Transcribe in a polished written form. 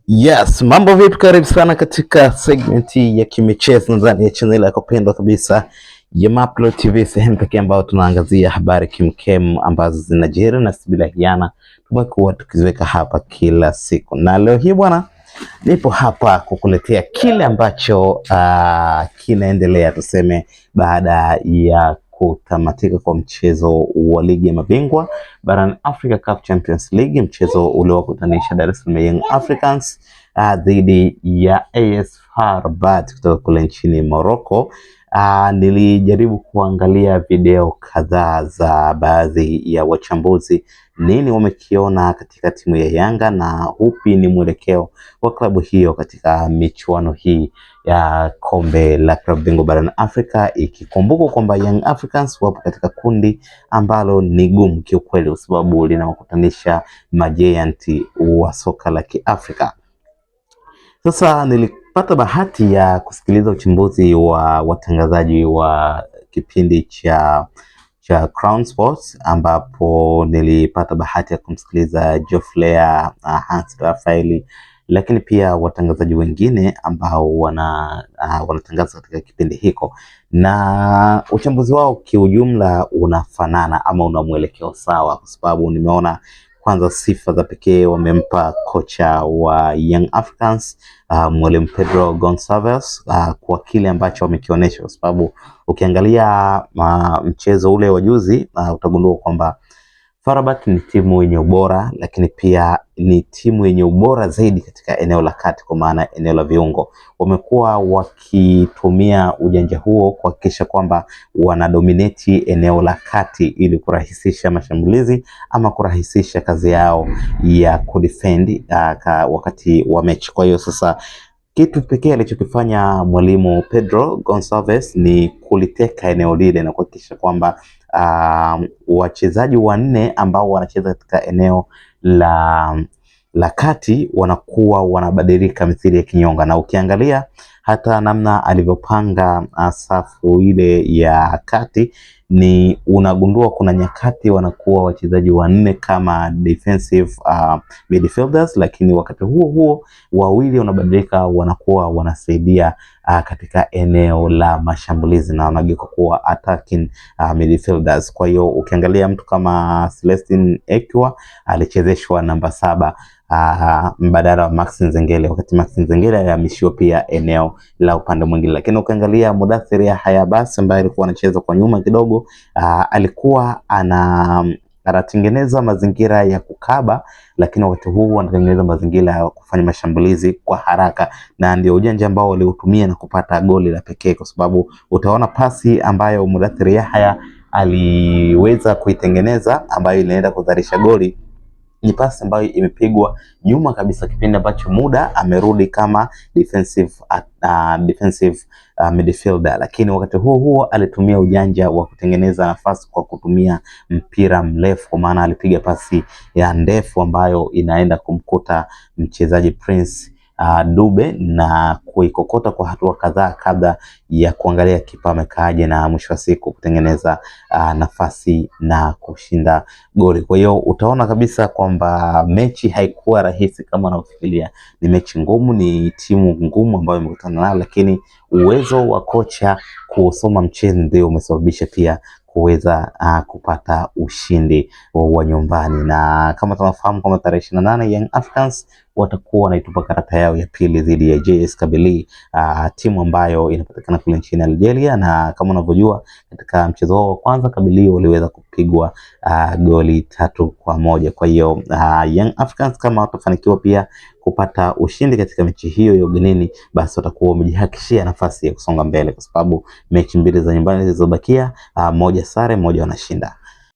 Yes, mambo vipi? Karibu sana katika segment ya kimichezo ndani ya channel yako pendwa kabisa ya Mapro TV, sehemu pekee ambayo tunaangazia habari kimkem ambazo zinajiri na bila hiana tumekuwa tukiziweka hapa kila siku, na leo hii bwana, nipo hapa kukuletea kile ambacho kinaendelea tuseme, baada ya kutamatika kwa mchezo wa ligi ya mabingwa barani Africa CAF Champions League, mchezo uliowakutanisha Dar es Salaam Young Africans dhidi ya AS FAR Rabat kutoka kule nchini Morocco. Nilijaribu kuangalia video kadhaa za baadhi ya wachambuzi, nini wamekiona katika timu ya Yanga na upi ni mwelekeo wa klabu hiyo katika michuano hii ya kombe la klabu bingwa barani Afrika, ikikumbukwa kwamba Young Africans wapo katika kundi ambalo ni gumu kiukweli, kwa sababu linawakutanisha majianti wa soka la Kiafrika. Sasa nilipata bahati ya kusikiliza uchambuzi wa watangazaji wa kipindi cha Crown Sports ambapo nilipata bahati ya kumsikiliza Geoffrey Hans Raphael, lakini pia watangazaji wengine ambao wanatangaza katika kipindi hiko, na uchambuzi wao kiujumla unafanana ama una mwelekeo sawa, kwa sababu nimeona kwanza sifa za pekee wamempa kocha wa Young Africans Mwalimu Pedro Gonçalves kwa kile ambacho wamekionyesha, kwa sababu ukiangalia mchezo ule wa juzi utagundua kwamba FAR Rabat ni timu yenye ubora, lakini pia ni timu yenye ubora zaidi katika eneo la kati, kwa maana eneo la viungo. Wamekuwa wakitumia ujanja huo kuhakikisha kwamba wanadominate eneo la kati ili kurahisisha mashambulizi ama kurahisisha kazi yao ya kudefend wakati wa mechi. Kwa hiyo sasa kitu pekee alichokifanya mwalimu Pedro Gonçalves ni kuliteka eneo lile na kuhakikisha kwamba wachezaji wanne ambao wanacheza katika eneo la kati wanakuwa wanabadilika mithili ya kinyonga, na ukiangalia hata namna alivyopanga safu ile ya kati ni unagundua kuna nyakati wanakuwa wachezaji wanne kama defensive midfielders, lakini wakati huo huo wawili wanabadilika wanakuwa wanasaidia katika eneo la mashambulizi na wanageuka kuwa attacking midfielders. Kwa hiyo ukiangalia mtu kama Celestin Ekwa alichezeshwa namba 7 mbadala wa Max Nzengeli, wakati Max Nzengeli alihamishiwa pia eneo la upande mwingine. Lakini ukiangalia Mudathir Yahya Abbas ambaye alikuwa anacheza kwa nyuma kidogo, alikuwa anatengeneza mazingira ya kukaba, lakini wakati huu anatengeneza mazingira ya kufanya mashambulizi kwa haraka, na ndio ujanja ambao waliutumia na kupata goli la pekee, kwa sababu utaona pasi ambayo Mudathir Yahya aliweza kuitengeneza ambayo inaenda kuzalisha goli ni pasi ambayo imepigwa nyuma kabisa, kipindi ambacho muda amerudi kama defensive midfielder, lakini wakati huo huo alitumia ujanja wa kutengeneza nafasi kwa kutumia mpira mrefu, kwa maana alipiga pasi ya ndefu ambayo inaenda kumkuta mchezaji Prince Dube na kuikokota kwa hatua kadhaa kabla ya kuangalia kipa amekaaje, na mwisho wa siku kutengeneza nafasi na kushinda goli. Kwa hiyo utaona kabisa kwamba mechi haikuwa rahisi kama unavyofikiria. Ni mechi ngumu, ni timu ngumu ambayo imekutana nayo, lakini uwezo wa kocha kusoma mchezo ndio umesababisha pia kuweza kupata ushindi wa nyumbani, na kama tunafahamu kwamba tarehe 28 Young Africans watakuwa wanaitupa karata yao ya pili dhidi ya JS Kabylie, timu ambayo inapatikana kule nchini Algeria, na kama unavyojua katika mchezo wao wa kwanza Kabylie waliweza kupigwa goli 3-1. Kwa hiyo Young Africans kama watafanikiwa pia kupata ushindi katika mechi hiyo ya ugenini, basi watakuwa wamejihakikishia nafasi ya kusonga mbele, kwa sababu mechi mbili za nyumbani zilizobakia, moja sare, moja wanashinda.